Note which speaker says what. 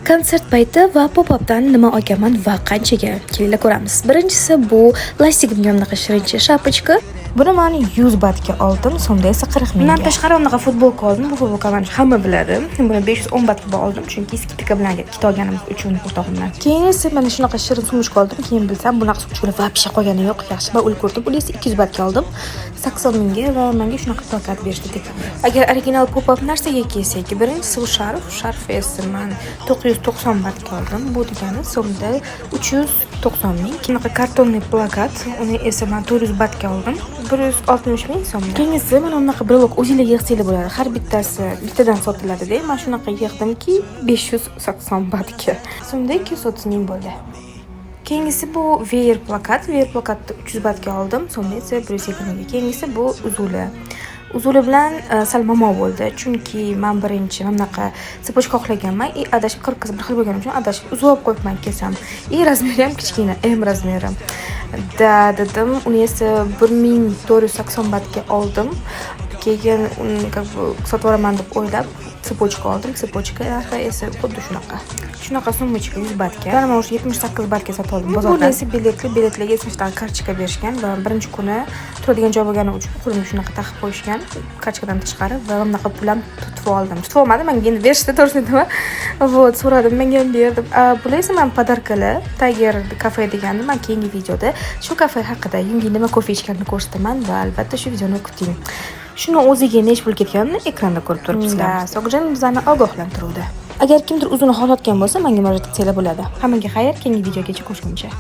Speaker 1: Konsert payti va pop-updan nima olganman va qanchaga? Kelinglar, ko'ramiz. Birinchisi bu lastigimga bunaqa shirincha шапочка.
Speaker 2: Buni man 100 batga oldim, so'mda esa 40 mingga.
Speaker 1: Undan tashqari bunaqa futbolka oldim. Bu futbolkani manimcha hamma biladi. Buni 510 batga oldim, chunki скидка bilan ikkita olganim uchun o'rtog'im bilan.
Speaker 2: Keyin esa mana shunaqa shirin сумочка oldim. Keyin bilsam, bunaqa сумочка lar вообще qolgani yo'q. Yaxshi, man ulgurdim. Buni esa 200 batga oldim.
Speaker 1: 80 mingga va menga shunaqa plakat berishdi dekabrda. Agar original pop-up narsaga kelsak, birinchisi bu sharf. Sharf esa man 990 batga oldim. Bu degani so'mda 390 ming. Bunaqa картонный plakat, uni esa man 400 batga oldim. 160 ming so'mda.
Speaker 2: Keyingisi mana bunaqa брелок, o'zinglar yig'sanglar bo'ladi. Har bittasi bittadan sotiladi-da. Men shunaqa yig'dimki, 580 batga.
Speaker 1: So'mda 230 ming bo'ldi. Keyingisi bu veer plakat. Veer plakatni 300 batga oldim, so'mda esa 120 ga. Keyingisi bu uzula. Uzuli bilan sal muammo bo'ldi, chunki man birinchi mana bunaqa цепочка xohlaganman и adashib, коробка si bir xil bo'lgani uchun adashib uzib olib qo'yibman kelsam. И размер i ham kichkina, M размер i. Да, dedim, uni esa 1480 batga oldim. Keyin uni как бы sotib yuboraman deb o'ylab цепочка oldim. Цепочка narxi esa xuddi shunaqa. Shunaqa сумочка 100 batga. Buni man уже 78 batga sotib oldim bozordan. Buni esa biletli, biletlarga esa shunaqa kartochka berishgan va birinchi kuni turadigan joy bo'lgani uchun qo'limga shunaqa taqib qo'yishgan kartochkadan tashqari va bunaqa pul ham tutib oldim. Tutib olmadim, menga endi berishdi, to'g'risini aytaman. Вот, so'radim, menga ham ber deb. Bular esa man подарка lar, Tiger kafe degandi. Man keyingi videoda shu kafe haqida, yungi nima kofe ichganini ko'rsataman va albatta shu videoni kuting.
Speaker 2: Shuni o'ziga necha pul ketganini ekranda ko'rib turibsizlar. Sog'jan bizani ogohlantiruvdi. Agar kimdir uzuni xohlayotgan bo'lsa, menga murojaat qilsanglar bo'ladi. Hammaga xayr, keyingi videogacha ko'rishguncha.